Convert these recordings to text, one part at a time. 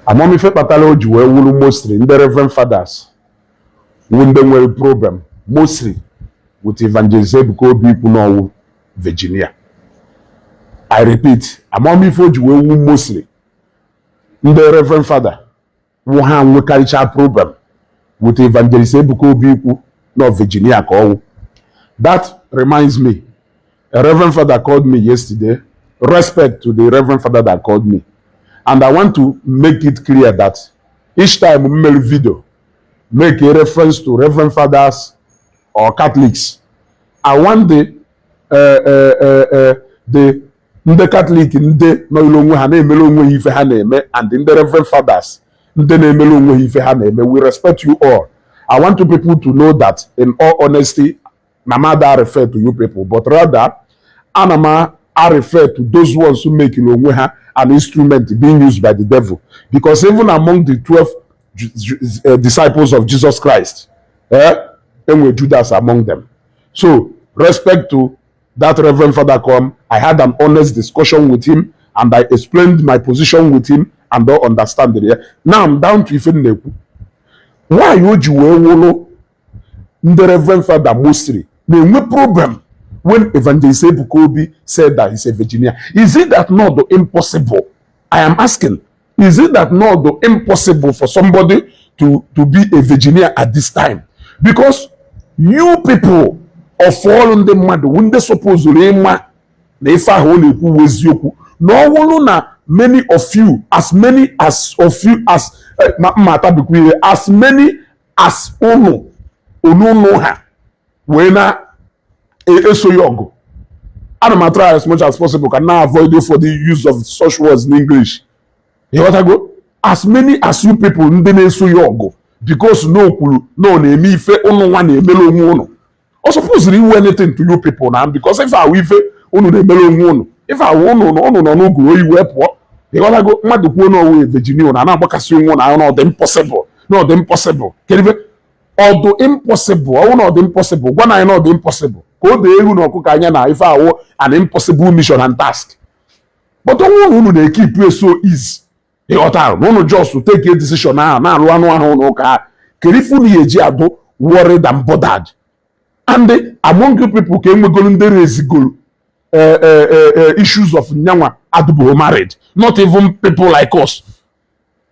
Amamife kpatara o ji wee wuru mostly ndị Reverend Fathers wu ndị nwere problem mostly with Evangelist Ebuka Obi ikwu n'ọwụ Virginia. I repeat, amamife o ji wee wu mostly ndị Reverend Father wụ ha nwekarịcha problem with Evangelist Ebuka Obi ikwu nọ Virginia ka ọwụ. That reminds me, a Reverend Father called me yesterday. Respect to the Reverend Father that called me. And I want to make it clear that each time m mere video, make a reference to Reverend Fathers or Catholics, I want the ndị Catholic, ndị nọrọ onwe ha na-emere onwe ha ife ha na-eme, and ndị Reverend Fathers, ndị na-emere onwe ha ife ha na-eme, we respect you all. I want you people to know that in all honesty, na m ada refer to you people, but rather ana m a refer to those ones who make onwe ha an instrument being used by the devil, because even among the 12 disciples of Jesus Christ, enwe Judas among them. So respect to that Reverend Father. Come, I had an honest discussion with him and I explained my position with him and all understand it. Yeah? Now I'm down to ife m na-ekwu. Why o ji wee wụrụ ndị Reverend Father mostly na-enwe problem when Evangelist Ebuka Obi said that he's a Virginia? Is it that not impossible? I am asking, is it that not impossible for somebody to be a Virginia at this time? Because you people of all ndị mmadụ wụ ndị supposed ịma na ife ahụ ọ na-ekwu wụ eziokwu, na ọ wụrụ na many of you, as many as of you as ma atabikwa ihe, as many as unu onunu ha wee na-eso ya ọgụ. Ana m try as much as possible ka na avoid for the use of such words in English. Ịghọtago? As many as you people ndị na-eso ya ọgụ because na o kwuru na ọ na-eme ife ụnụ nwa na-emere onwe ụnụ, ọ supposed iwu anything to you people na, because ife ahụ ife unu na-emere onwe ụnụ, ife ahụ ụnụ ụnụ nọ n'ugwu oyi wee pụọ. Ịghọtago? Mmadụ kwuo na ọwụ Virginia na na-agbakasị onwe na ọ dị impossible, na ọ dị impossible. Kedu ife ọdụ impossible? Ọwụ na ọ dị impossible, gwa na anyị na ọ dị impossible, ka o doo ewu na ọkụkọ anya na ife awụ an impossible mission and task. But ọnwụ na unu na-ekeep so easy, ịghọtara, na unu just take a decision ahụ na-alụ anụ ahụ n'ụka ha, kedu ife unu ya eji adụ worried and bothered? And among you people ka enwegolu ndị rezigolu issues of nyanwa adụbụghị married, not even people like us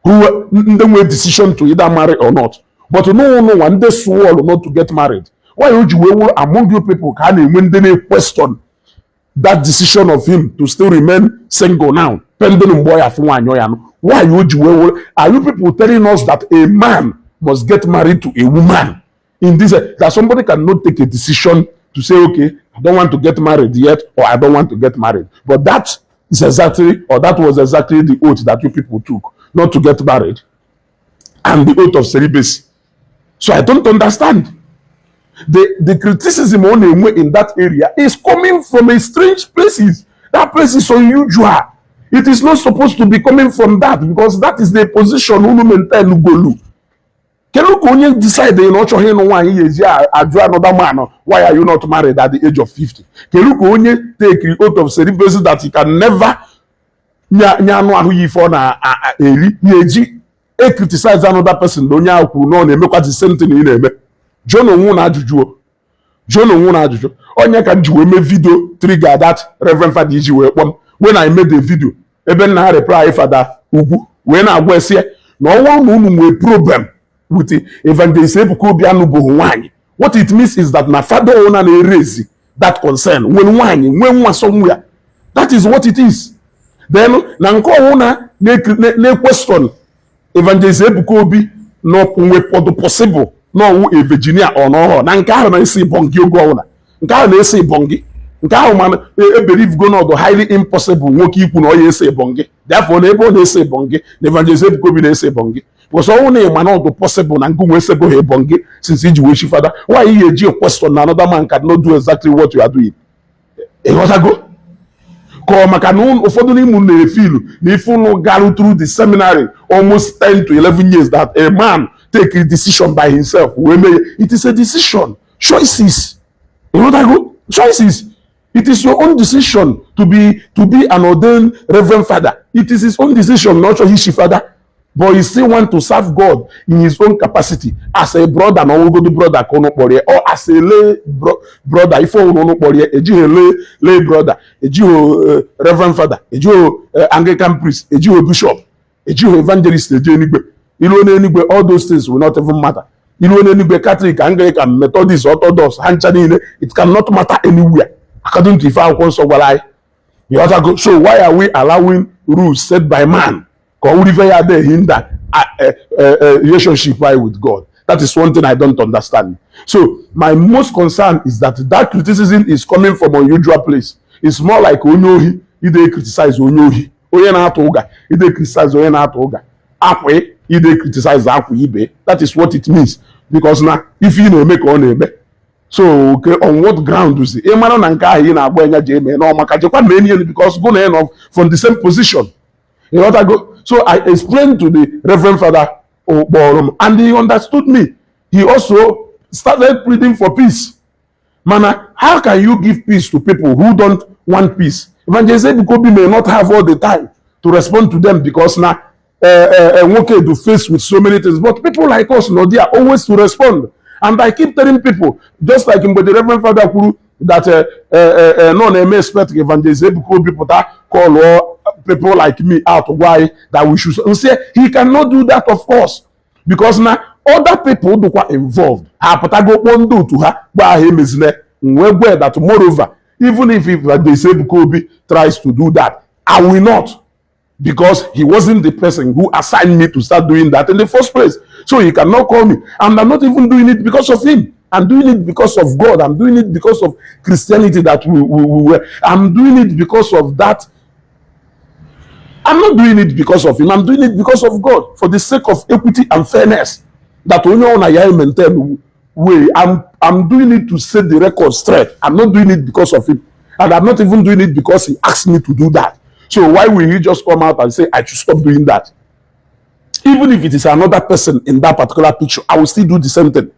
who ndị nwere decision to either marry or not, but n'ụnụ nwa ndị swore not to get married. Why o ji wee wụrụ among you people ka a na-enwe ndị na-question that decision of him to still remain single now, pending mgbe ọ ya afụ nwaanyị ọ ya nụ? Why o ji wee wụrụ? Are you people telling us that a man must get married to a woman in this, that somebody cannot take a decision to say, "Okay, I don't want to get married yet," or "I don't want to get married"? But that is exactly, or that was exactly the oath that you people took, not to get married, and the oath of celibacy. So I don't understand the criticism ọ na-enwe in that area is coming from a strange places. That place is unusual. It is not supposed to be coming from that, because that is the position unu maintain golu. Kedu ka onye decide na ọ chọghị ịnụ nwaanyị ya eji ajụ another man, "Why are you not married at the age of 50"? Kedu ka onye take oath of celibacy that he can never nye anụ ahụ ya ife ọ na-eri ya eji e criticize another person na onye ahụ kwuru na ọ na-emekwa the same thing ị na-eme? Jụọ na onwe na ajụjụ o, jụọ na onwe na ajụjụ. Onye ka m ji wee mee video trigger that Reverend Father iji wee kpọm when I made the video ebe nna ha reply Fada Ugwu wee na-agwa esi ya na ọnwa na unu nwee problem with Evangelist Ebuka Obi anụbụghị nwaanyị, what it means is that na fada ọwụna na-erezi that concern nwere nwaanyị, nwee nwa somewhere. That is what it is. Then na nke ọwụna na-question Evangelist Ebuka Obi nwe pọdụ possible na ọwụ a Virginia ọ n'ọhụrụ na nke ahụ na-esi ịbọn gị oge ọwụna nke ahụ na-ese ịbọn gị nke ahụ, mana ebelieve go n'ọdụ highly impossible nwoke ikwu na ọ ya ese ịbọn gị. Therefore, na ebe ọ na-ese ịbọn gị na Evangelist Ebuka Obi na-ese ịbọn gị, because ọnwụ na ịma na ọdụ possible na ngụ nwee eseboghị ịbọn gị since iji wee chi fada, why you eji question na another man cannot do exactly what you are doing? Ịghọtago? Ka ọ maka na ụfọdụ n'ime unu na-efilu na ife unu garu through the seminary almost 10 to 11 years, that a man take a decision by himself wee mee ya. It is a decision, choices. Ịghọtago? Choices. It is your own decision to be an ordained reverend father. It is his own decision na ọ chọghị ichi fada. But he still want to serve God in his own capacity as a brother, na ọwụgodu brother ka ụnụ kpọrọ ya, or as a lay brother. Ife ọwụrụ ụnụ kpọrọ ya, ejighị lay brother, ejighị reverend father, ejighị Anglican priest, ejighị bishop, ejighị evangelist eje enigwe. Iruo n'enigwe, all those things will not even matter. Iruo n'enigwe, Catholic, Anglican, Methodist, Orthodox, ha ncha niile, it cannot matter anywhere according to ife Akwụkwọ Nsọ gwara anyị. Ịghọtago? So why are we allowing rules set by man ka ọ wụrụ ife ya adịghị hinder relationship anyị with God? That is one thing I don't understand. So my most concern is that that criticism is coming from unusual place. It's more like onye ohi ide criticize onye ohi, onye na-atụ ụga ide criticize onye na-atụ ụga, akwa ide criticize akwa ibe. That is what it means, because na ife ị na-eme ka ọ na-eme. So okay, on what ground is ị mara na nke ahụ ị na-agba enya ji eme na ọmaka jekwa mee ihe, because go na nọ from the same position. Ịghọtago? So I explained to the reverend father kpọrọ m, and he understood me. He also started pleading for peace. Mana how can you give peace to people who don't want peace? Evangelist Ebuka Obi may not have all the time to respond to them, because na nwoke do face with so many things, but people like us no there always to respond. And I keep telling people, just like mgbe the reverend father kwuru that nọ na-eme expect Evangelist Ebuka Obi pụta call people like me out, gwa anyị that we should say he cannot do that, of course, because na other people dụkwa involved, ha apụtago kpọọ ndị otu ha gba ha emezile. Wee gwa that moreover, even if Evangelist Ebuka Obi tries to do that, I will not, because he wasn't the person who assigned me to start doing that in the first place. So he cannot call me. And I'm not even doing it because of him. I'm doing it because of God. I'm doing it because of Christianity that we were. I'm doing it because of that. I'm not doing it because of him. I'm doing it because of God, for the sake of equity and fairness. That onye ọ na ya maintain way. I'm doing it to set the record straight. I'm not doing it because of him. And I'm not even doing it because he asked me to do that. So why will he just come out and say I should stop doing that? Even if it is another person in that particular picture, I will still do the same thing.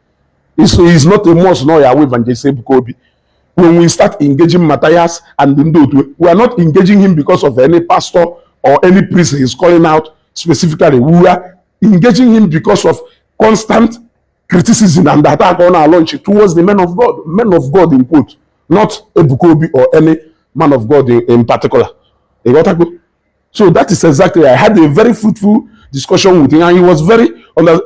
It's not a must, no, Yahweh Evangelist Ebuka Obi. When we start engaging Matthias and ndị otu, we are not engaging him because of any pastor or any priest he is calling out specifically. We are engaging him because of constant criticism and attack on our launch towards the men of God, men of God in quote, not Ebuka Obi or any man of God in particular. You got to go? So that is exactly, I had a very fruitful discussion with him, and he was very,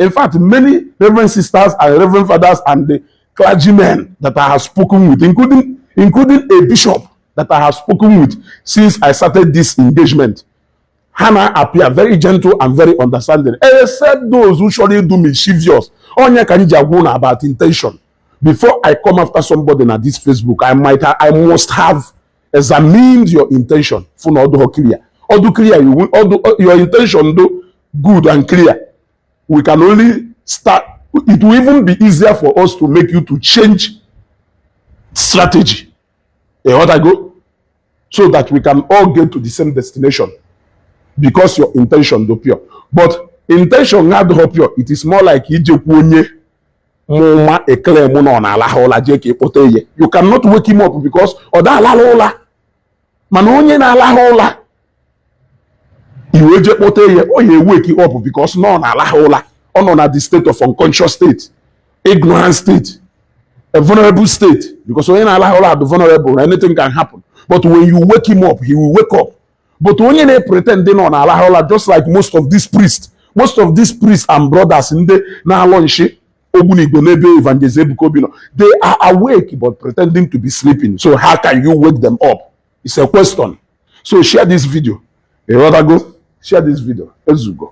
in fact, many reverend sisters and reverend fathers and the clergymen that I have spoken with, including a bishop that I have spoken with since I started this engagement, Hannah appear very gentle and very understanding, except those who surely do mischievous. Onye ka m ji agwa unu about intention. Before I come after somebody na this Facebook, I must have examined your intention. Fụ na ọdụ clear. Ọdụ clear, you will, ọdụ, your intention do good and clear. We can only start, it will even be easier for us to make you to change strategy. Eh, what I go? So that we can all get to the same destination. Because your intention do pure. But intention adịghị pure, it is more like ijekwu onye mụma ekele mụ na ọ na-alahụ ụla jee ka ịkpọta ihe. You cannot wake him up because ọ da alahụ ụla. Mana onye na-alahụ ụla iwe jee kpọta ihe, ọ ya wake up because na ọ na-alahụ ụla. Ọ nọ na the state of unconscious state, ignorant state, a vulnerable state, because onye na-alahụ ụla dị vulnerable, anything can happen. But when you wake him up, he will wake up. But onye na-pretend nọ na-alahụ ụla, just like most of these priests, most of these priests and brothers ndị na-alọ nshi ogbunigwe n'ebe Evangelist Ebuka Obi nọ, they are awake but pretending to be sleeping. So how can you wake them up? It's a question. So share this video. Ịghọtago? Share this video. Ezugo.